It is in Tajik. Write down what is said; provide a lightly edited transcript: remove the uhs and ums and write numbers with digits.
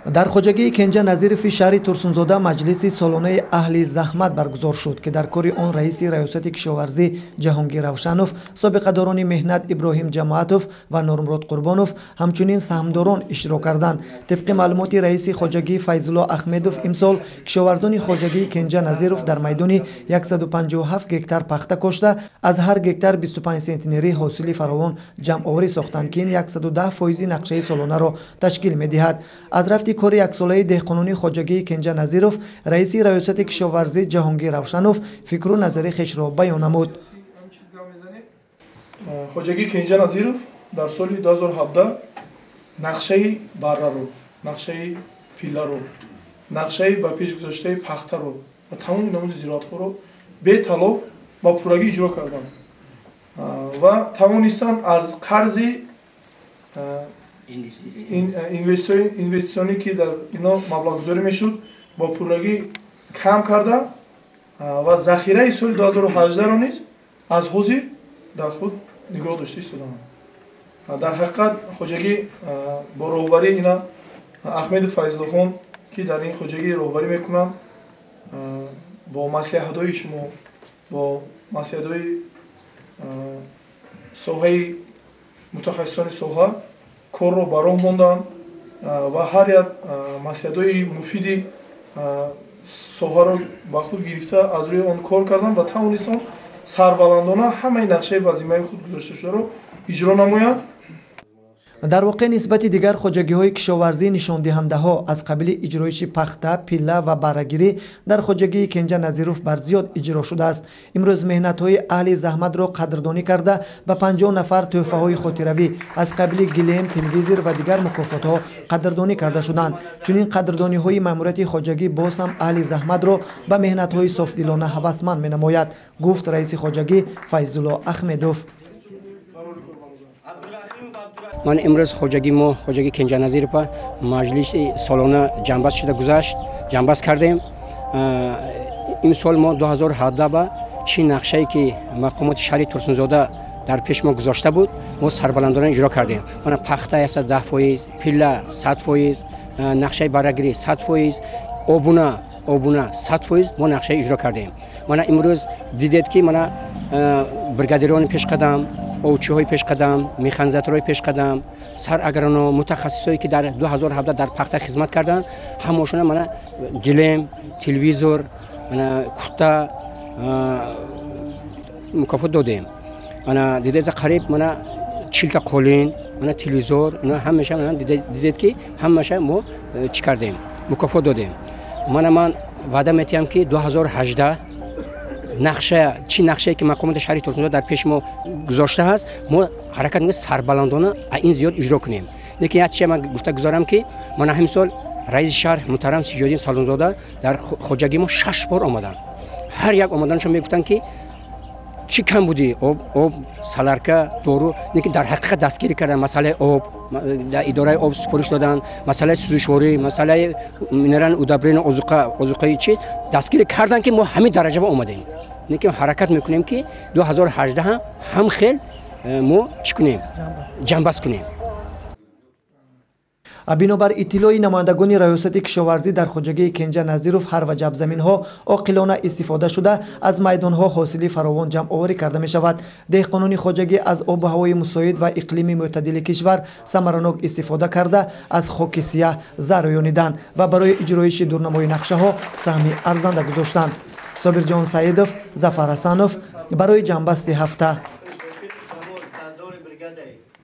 Дар хоҷагии Кенҷа Назирови шаҳри Турсунзода маҷлиси солонаи аҳли заҳмат баргузор шуд, ки дар кори он раиси раёсати кишоварзӣ Ҷаҳонгир Равшанов, собиқадорони меҳнат Иброҳим Ҷамоатов ва Нурмурод Қурбонов, ҳамчунин саҳмдорон иштирок карданд. Тибқи маълумоти раиси хоҷагӣ Файзулло Ахмедов, имсол кишоварзони хоҷагии Кенҷа Назиров дар майдони 157 гектар пахта кошта, аз ҳар гектар 25 сентнери ҳосили фаровон ҷамъоварӣ сохтанд, ки ин 110% нақшаи солонаро ташкил медиҳад. Аз рафти кори яксолаи деҳқонони хоҷагии Кенҷа Назиров раиси раёсати кишоварзӣ Ҷаҳонгир Равшанов фикру назари хешро баён намуд. Хоҷагии Кенҷа Назиров дар соли 2017 нақшаи барраро, нақшаи пилларо, нақшаи ба пеш гузоштаи пахтаро ва тамоми намуди зироатҳоро беталоф ба пуррагӣ иҷро карданд ва тавонистанд аз қарзи инвеститсионӣ, ки дар ино маблағгузорӣ мешуд, бо пуррагӣ кам карда ва захираи соли 2018-ро низ аз ҳозир дар худ нигоҳ дошта истодаанд. Дар ҳақиқат хоҷагӣ бо роҳбарии ина Ахмеду Файзуллохон, ки дар ин хоҷагӣ роҳбарӣ мекунанд, бо маслиҳатҳои шумо, бо маслиҳатҳои соҳаи мутахассисони соҳа корро ба роҳ монданд ва ҳар як маслиҳатҳои муфиди соҳаро ба худ гирифта, аз рӯи он кор карданд ва тавонистанд сарбаландона ҳамаи нақшаи ба зиммаи худ гузошташударо иҷро намоянд. Дар воқеъ, нисбати дигар хоҷагиҳои кишоварзӣ нишондиҳандаҳо аз қабили иҷроиши пахта, пилла ва баррагирӣ дар хоҷагии Кенҷа Назиров барзиёд иҷро шудааст. Имрӯз меҳнатҳои аҳли заҳматро қадрдонӣ карда, ба 50 нафар тӯҳфаҳои хотиравӣ аз қабили гилем, телевизор ва дигар мукофотҳо қадрдонӣ карда шуданд. Чунин қадрдониҳои маъмурияти хоҷагӣ боз ҳам аҳли заҳматро ба меҳнатҳои софдилона ҳавасманд менамояд, гуфт раиси хоҷагӣ Файзулло Ахмедов. Ман имрӯз хоҷагии мо, хоҷагии Кенҷа Назирова, маҷлиси солона ҷамъбаст шуда гузашт, ҷамъбаст кардем. Имсол мо 2017 ба чӣ нақшае, ки мақомоти шаҳри Турсунзода дар пеш мо гузошта буд, мо сарбаландона иҷро кардем. Мана пахта 110%, пилла 100%, нақшаи баррагирӣ 100%, обуна 100% мо нақшаи иҷро кардем. Мана имрӯз дидед, ки мана бригадирони пешқадам, овчиҳои пешқадам, механизаторҳои пешқадам, сарагроном, мутахассисое, ки дар 2017 дар пахта хизмат карданд, ҳамошона мана гилем, телевизор, мана курта мукофот додем. Мана дидеза, қариб мана 40-та қолин, мана телевизор, ина ҳамаша дидед, ки ҳамаша мо чӣ кардем, мукофот додем. Мана ман ваъда метиҳам, ки 2018 нақша, чӣ нақшае, ки мақомоти шаҳри Турсунзода дар пеши мо гузоштааст, мо ҳаракат мекунем сарбаландона ин зиёд иҷро кунем. Лекин як чизе ман гуфта гузорам, ки мана ҳамин сол раиси шаҳр муҳтарам Сиҷоддин Саломзода дар хоҷагии мо шаш бор омаданд. Ҳар як омаданашон мегуфтанд, ки чӣ кам будӣ: об, солярка, дору. Лекин дар ҳақиқат дастгирӣ карданд. Масъалаи об дар идораи об супориш доданд, масъалаи сӯзишворӣ, масъалаи минеральное удобрение, озуқаи чи дастгирӣ карданд, ки мо ҳамин дараҷа омадем. Лекин ҳаракат мекунем, ки 2018 ҳам хел мо чӣ кунем, ҷамъбаст кунем. Бинобар иттилои намояндагони раёсати кишоварзӣ, дар хоҷагии Кенҷа Назиров ҳар ваҷаб заминҳо оқилона истифода шуда, аз майдонҳо ҳосили фаровон ҷамъоварӣ карда мешавад. Деҳқонони хоҷагӣ аз обу ҳавои мусоид ва иқлими мӯътадили кишвар самаранок истифода карда, аз хоки сияҳ зар рӯёниданд ва барои иҷроиши дурнамои нақшаҳо саҳми арзанда гузоштанд. Собирҷон Саидов, Зафар Ҳасанов барои ҷамъбасти ҳафта.